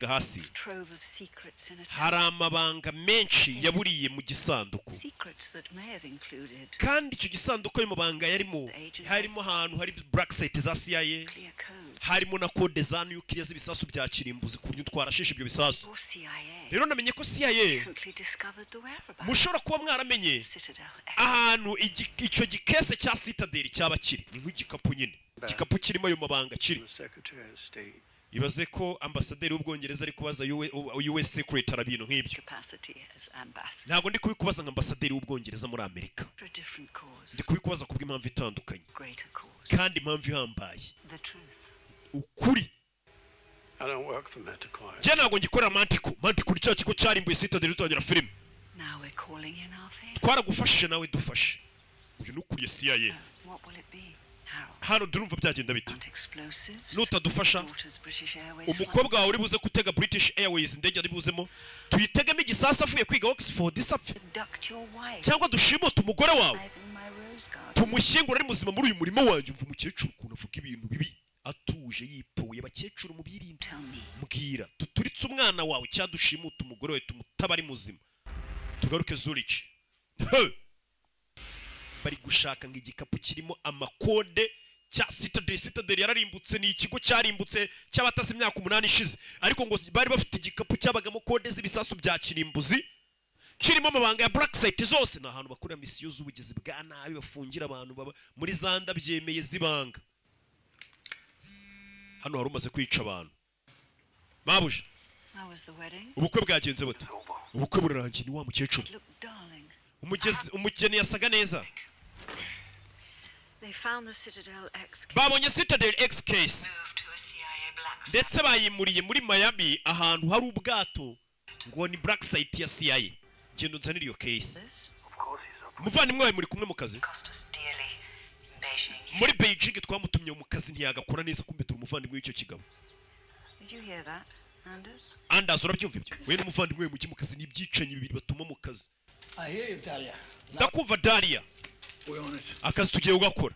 Hasi Trove of secrets in a hari amabanga menshi yaburiye mu gisanduku. Secrets that may have included Kandi icyo gisanduku, ayo mabanga yarimo, harimo ahantu hari black site za CIA, clear code. harimo na kode za nuclear z'ibisasu bya kirimbuzi, ku buryo twarashishe ibyo bisasu. Or CIA Rero namenye ko CIA recently discovered the whereabouts. mushobora kuba mwaramenye Citadel X. ahantu icyo gikese cya Citadel cyaba kiri. Ni nk'igikapu nyine, igikapu kirimo ayo mabanga kiri. The Secretary of State Ibaze ko ambasaderi w'Ubwongereza ari kubaza US Secretary ibintu nk'ibyo. Capacity as ambassador Ntabwo ndi kubikubaza nka ambasaderi w'Ubwongereza muri Amerika. for a different cause. Ndi kubikubaza kubw'impamvu itandukanye. Greater cause. Kandi impamvu ihambaye. The truth. Ukuri. I don't work for Manticore. Njye ntabwo ngikorera Manticore. Manticore ni cya kigo cyarimbuye Citadel dutangira filime. Now we're calling in our favor. Twaragufashije, nawe dufashe. Uyu ni ukuriye CIA. What will it be, Harold? Hano durumva byagenda bite? Want explosives? Nutadufasha, Daughter's British Airways flight? umukobwa wawe uri buze gutega British Airways, indege ari buzemo, tuyitegemo igisasu avuye kwiga Oxford, isapfe? Abduct your wife. Cyangwa dushimute umugore wawe, Live in my rose garden. tumushyingure ari muzima muri uyu murima wanjye. Umva umukecuru ukuntu avuga ibintu bibi atuje, yipoye. Abakecuru mubirinde. Tell me. Mbwira, tuturitse umwana wawe cyangwa dushimute umugore wawe tumutaba ari muzima? Tugaruke Zurich. He! Bari gushaka ngo igikapu kirimo amakode cya Citadel. Citadel yararimbutse, ni ikigo cyarimbutse cy'abatasi imyaka 8 ishize, ariko ngo bari bafite igikapu cyabagamo kode z'ibisasu bya kirimbuzi, kirimo amabanga ya black site zose. Ni ahantu bakorera misiyo z'ubugizi bwa nabi, bafungira abantu baba muri za ndabyemeye z'ibanga. Hano hari umaze kwica abantu mabuja. How was the wedding? Ubukwe bwagenze bute? Ubukwe burarangiye. Ni wa mukecuru. Look, darling. Umugezi umugeni yasaga neza. They found the Citadel X Babonye Citadel X case. Moved to a CIA black site. Ndetse bayimuriye muri Miami, ahantu hari ubwato ngo ni black site ya CIA. Genda unzanire iyo case. This? Umuvandimwe wawe muri kumwe mu kazi. Cost us dearly in Beijing. Muri Beijing twamutumye mu kazi, ntiyagakora neza. Kumbe turi umuvandimwe w'icyo kigabo. Did you hear that, Anders? Anders, urabyumva ibyo? We n'umuvandimwe we mujye mu kazi, ni ibyicanyi bibiri batuma mu kazi. I hear you, Talia. Ndakumva, Daria. We're on it. Akazi tugiye kugakora.